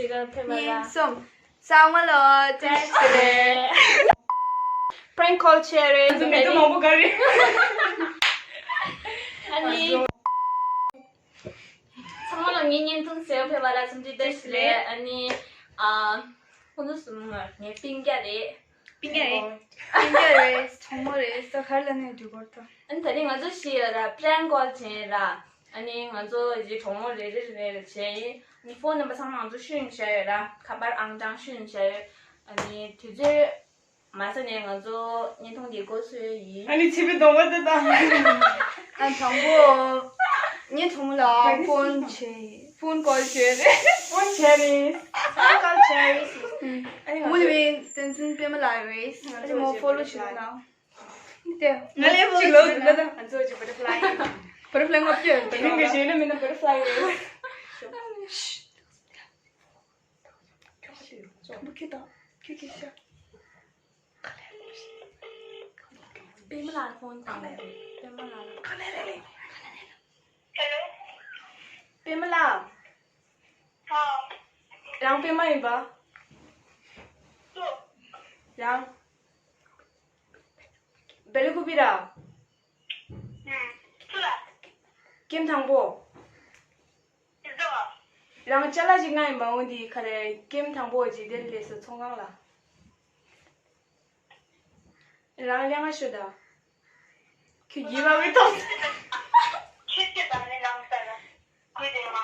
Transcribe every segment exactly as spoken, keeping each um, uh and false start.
གཉིས། གསུམ། ཚང་མ་ལ་བཀྲ་ཤིས་བདེ་ལེགས། Prank call བྱས་རེད། ང་ཚོ་མི་ཚོ་མང་པོ་ག་རེ། ཨ་ནི། ཚང་མ་ལ་ངའི་བརྙན་ཐུང་གཟིགས་ཕེབས་པ་ལ་འཚམས་འདྲི་བཀྲ་ཤིས་བདེ་ལེགས། ཨ་ནི། ཨ། ཁོང་ཚོ་གསུམ་ངའི་སྤུན་ཀྱག་རེད། སྤུན་ཀྱག་རེད། སྤུན་ཀྱག་རེད། གྲོགས་མོ་རེད། ས་ཁར་ལ་ནས་འགྲོ་གོ་ཐོ། ཨ་ནི་ད་རིང་ང་ཚོ་བཞི་ཡོད་ར། Prank call བྱས་ར། ཨ་ནི་ང་ཚོ་ཡི་གྲོགས་མོ་རེ་རེ་རེ་རེ་བྱས་ཡིན། ཨ་ནི་ཕོན་ནམ་བར་ཚང་མ་ང་ཚོ་ཤོད་བཞག་ཡོད་ར། ཁ་པར་ཨང་གྲངས་ཤོད་བཞག་ཡོད། ཨ་ནི་དུས་ཚོད་མ་ཟ་ནས་ང་ཚོ་བརྙན་ཐུང་འདི་འགོ་ཚུགས་ཡིན། ཨ་ནི་ཕྱི་པའི་གདོང་པ་དེ་དང་། ཨ། དང་པོ་ངའི་གྲོགས་མོ་ལ་ཕོན་བྱས། ཕོན་ཀོལ་བྱས་རེད། ཕོན་བྱས་རེད། ཕོན་ཀོལ་བྱས་རེད། ཨ་ནི་ང་ཚོ་མུ་ལི་བའི་བསྟན་འཛིན་པད་མ་ལགས་རེད། ཨ་ནི་མོ་ཕོ་ལོ་བྱེད་རོགས་གནང་། དེ་ང་ལས་ཕོ་ལོ་ཅིག་ལ་ང་ཚོ་ཅིག་butterfly ཡིན། butterfly ངོ་སྤྲོད་ཡོད། དེ་རིང་གི་གཞས་ནི་མིན་ན་butterfly རེད། ཁྱོད་ཁྱོད་ཁྱོད་ཁྱོད་ཁྱོད་ཁྱོད། པད་མ་ལགས་ཕོན་བཏང་ནས། པད་མ་ལགས་ལ། Hello། པད་མ་ལགས། ཧ། རང་པད་མ་ཡིན་པ། སུ། རང་། བེ་ལི་ཀུ་པི་ར། ཧུམ། སུ་ལ། ཀེམ་དང་པོ། ཟོ། རང་ཅ་ལག་ཅིག་ང་ཡིན་པ། འོ་འདི་ག་རེ། ཀེམ་དང་པོ་འཇིག་རྟེན་ལས་སུ་ཚོང་ཁང་ལ། རང་ལས་ང་ཤོད་ད། ཁྱོད་རྒྱལ་བ་བའི་ཐོབ། ཁྱོད་ཀྱི་བདག་ནི་ནང་ལྟར་གུས་དེ་མ།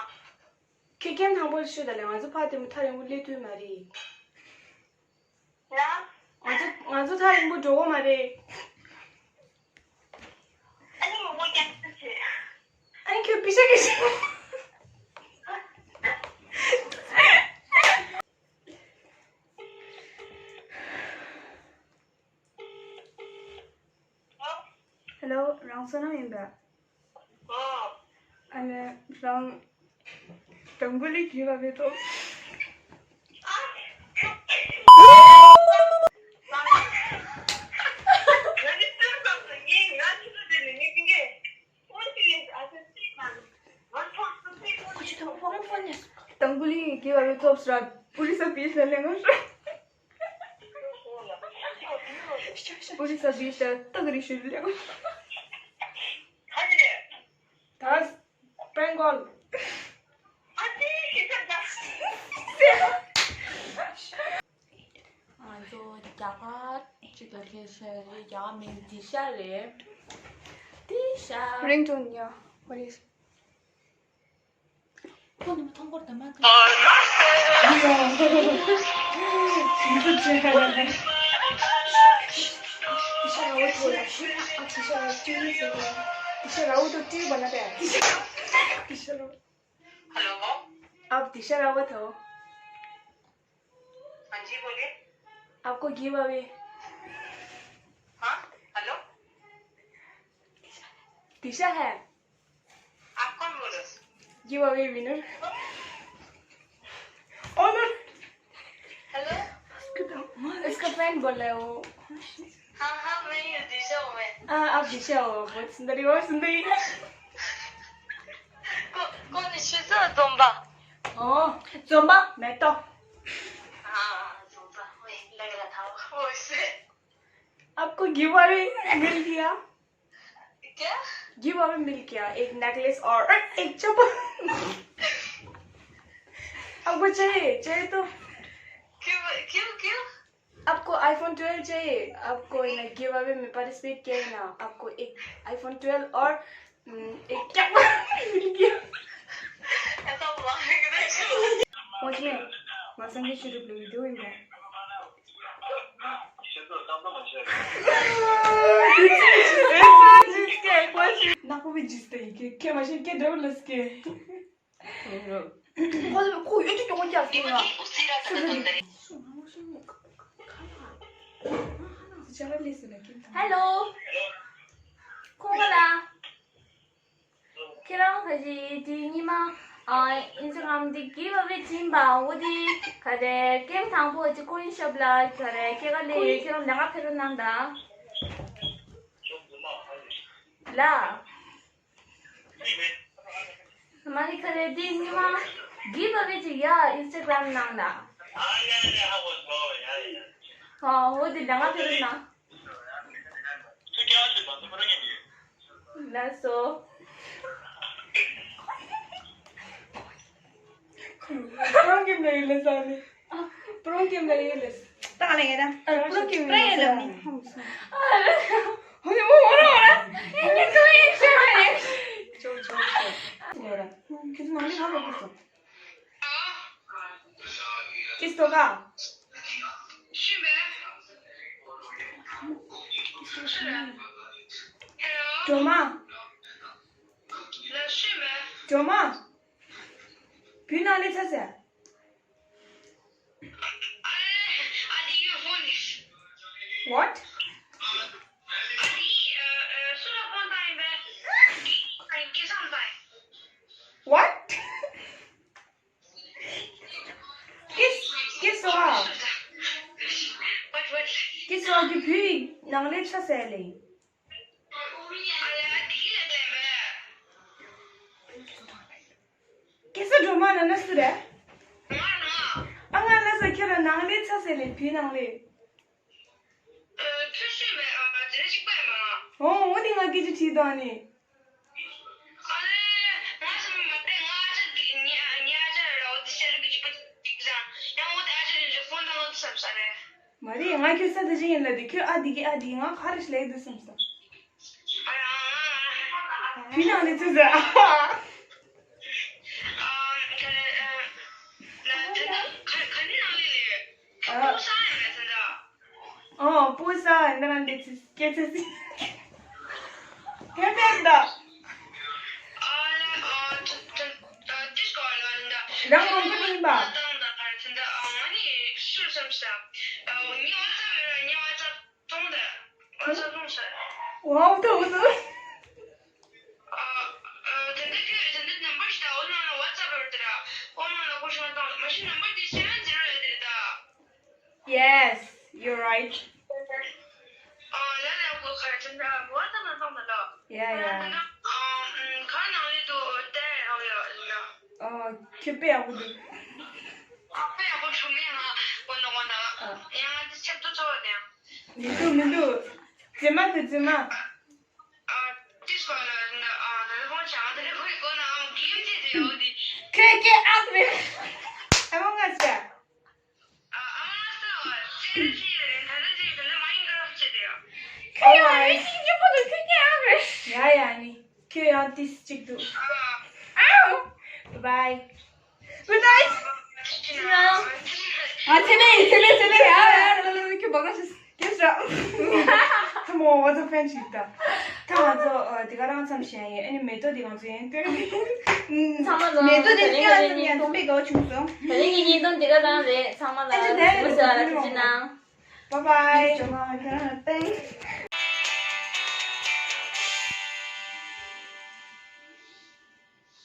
ཁྱོད་ཀེམ་དང་པོ་ཤོད་ད་ལས། ང་ཚོ་ཕ་དེ་མོ་ཐག་རིང་པོ་སླེབས་ཐུབ་མ་རེད། ང་ཚོ་ང་ཚོ་ཐག་རིང་པོ་འགྲོ་གོ་མ་རེད། ཨ་ནི་ངོ་མ་རྒྱག་ཚུལ་བྱེད། ཨ་ནི་ཁྱོད་པི་ཤ་གི་ཤ། Hello། རང་བསོད་ནམས་ཡིན་པས། ཨ་ནི་རང་དང་པོ་ལས་རྒྱུས་པ་མེད་དོ། དང་པོ་ལས་རྒྱུས་པ་མེད་དོ། ས་པུ་རི་ས་པི་ཤ་ལེན་གོ། པུ་རི་ས་པི་ཤ་ཏག་རི་ཤུ་ལེན་གོ། ད་པྲེང་ཀོལ། ང་ཚོ་རྒྱ་གར་གཅིག་ལ་ཁྱེར་ཤག་རེད། རྒྱ་གར་མིང་དི་ཤ་རེད། དི་ཤ། Ringtone, yeah. What is? ཁོ་ནི་མཐོང་སྐོར་དུ་མ་ཐུབ། དི་ཤ་ར་བོ་ཐོ་ལ་ཤི། ཨ་དི་ཤ་ར་བོ་ཐོ་ལ་ཤི། དི་ཤ་ར་བོ་ཐོ་ལ་ཤི། དི་ཤ་ར་བོ་ཐོ་ཏི་བ་ན་པེ། དི་ཤ་ར་བོ། हेलो। आप दिशा रावत हो? हाँ जी, बोलिए। आपको गिव अवे। हाँ, हेलो। दिशा है। आप कौन बोल रहे हो? Give away winner. Owner. Hello. इसका फ्रेंड बोल रहे हो। हाँ, हाँ, मैं ही हूँ, दिशा हूँ मैं। हाँ, आप दिशा हो, बहुत सुंदर ही, बहुत सुंदर ही। को-, कौन है? शीशा, जोम्बा। ओ, जोम्बा, मैं तो। हाँ, जोम्बा, वही लग रहा था वो। वो इससे। आपको गिव अवे मिल गया। क्या? गिव अवे मिल गया, एक नेकलेस और एक चप्पल। आपको चाहिए, चाहिए तो। क्यों, क्यों, क्यों? आपको iPhone ट्वेल्व चाहिए? आपको इन गिव अवे में पार्टिसिपेट किया है ना, आपको एक iPhone ट्वेल्व और, हम्म, एक चप्पल मिल गया। ऐसा हुआ है कि नहीं? मुझ में मौसम की शुरू हुई दो ही है। ནག་པོ་བའི་རྗེས་སུ་ཡི་གེ་ཁྱེད་མ་ཤེས་སྐད་འདྲ་བོ་ལ་སྐད། ཁོ་ཁོ་ཡོད་ཀྱི་ཀྱོང་རྒྱག་ཟིན་ན། ཧེ་ལོ། ཁོང་ཁ་ལ། ཁྱེད་རང་ག་ཅི་དེ་ཉི་མ། ཨ། ཨིན་སི་ཊ་གྷ་རམ་དེ་གི་བ་བེ་ཅིན་པ་འོ་དེ་ག་རེ་ཀེམ་དང་པོ་ཅི་ཀོ་ཡིན་ཤོབ་ལ་ག་རེ་ཁྱེད་ག་ལེ་ཁྱེད་རང་ལས་ཀ་ཕེ་རོ་ནང་ད་ལ། མ་ནི་ག་རེ་དེ་ཉི་མ། Give away ཅིག་ཡ་Instagram ནང་ལ། ཨ་ཡ་ཡ་ཧ་གོ་སོང་། ཡ་ཡ་ཡ། ཨོ་འོ་དེ་ལས་ང་ཕེབས་ན། ཚུར་རྒྱག་ཤོག་དང་ཚུར་ཕུ་རོ་ཉན་གྱི་ཡོད། ལགས་སོ། ཕུ་རོ་ཀེམ་ལ་ཡོད་ལེ་ས་ནི། ཕུ་རོ་ཀེམ་ལ་ཡོད་ལེ། ད་ག་ལེ་ངེ་ད། ཕུ་རོ་ཀེམ་ལ་ཡོད་ལེ་ས་ནི། ཧོ་ནི་མོ་ཧོ་རོ་ཧོ་ར། ཨེ་ཉེ་ཏོ་ཨེ་ཤེ་ཧ་ཡེ། ཅོ་ཅོ་ཅོ། ཁྱོད་ཚོ་ནང་ལས་ཧ་གོ་གི་སོང་། ཀིས་ཏོ་ག་སྒྲོལ་མ། སྒྲོལ་མ། བུའི་ནང་ལས་ཚ་ཟེར། What? What? ཀིས་ཀིས་སོ་ཨ། ཀིས་སོ་ཨ་གི་བུའི་ནང་ལས་ཆ་ཟེར་ལེ། ཀིས་སོ་སྒྲོལ་མ་ན་ན་སུ་རེད། ཨ་ང་ན་ས་ཁྱེད་ར་ནང་ལས་ཆ་ཟེར་ལེ་བུའི་ནང་ལས། ཨོ་འོ་དེ་ང་སྐད་ཆ་དྲིས་དང་ནི། མ་རེད་ང་ཁྱོད་ས་དེ་ཅི་ཡིན་ལ་དེ་ཁྱོད་ཨ་དེ་གི་ཨ་དེ་གི་ང་ག་རེ་ལས་དུ་བསམ་སོང་། བུ་ནང་ནས་ཚུད་ཟེར། ཨོ་པོ་ས་འདི་རང་འདི་ཚིག་སྐད་ཆ་ཟིན། ཧེ་མེད་འདའ། རང་མང་པོ་ནི་ཡིན་པ། ཝའོ་ཐུག་ཐུག Yes, you're right. Yeah, yeah. ཨོ་ཁྱོད་དཔེ་ཡག་པོ་འདུག་མི་འདུག་མི་འདུག་རྫུན་མ་འདུག་རྫུན་མ། ཁྱོད་སྐད་ཨག་རེད། ཨ་མ་ང་ཟེར། ཁྱོད་ཡང་ཨེ་ཤིང་སྐྱིད་པོ་འདུག་ཁྱོད་སྐད་ཨག་རེད། ཡ་ཡ་ནི། ཁྱོད་ཡང་ཏིས་གཅིག་འདུག་ཨའོ། Bye bye. Good night. ང་ཚེ་མེད་ཚེ་མེད་ཚེ་མེད། ཡ་ཡ་ལ་ལ་ལ། ཁྱོད་བག་ལ་ཤི། Yes, sir. ཐུ་མོ་ཝ་ཛ་ཕན་ཞིག་ད། ད་ང་ཚོ་ཨ་དེ་ག་རང་མཚམས་བཞག་ཡིན། ཨ་ནི་མེ་ཏོག་དེ་ང་ཚོ་ཡིན་ཏེ། ཚང་མ་ལ་མེ་ཏོག་དེ་ད་ལན་ཡང་ག་ལན་ཡང་ཚང་མས་དགའ་བ་བྱུང་སོང་། ད་ལན་གྱི་བརྙན་ཐུང་དེ་ག་རང་རེད། ཚང་མ་ལ་ཨ་ཅེ་ད་ལན་ཐུགས་རྗེ་ཆེ་གནང་། Bye bye. Thanks.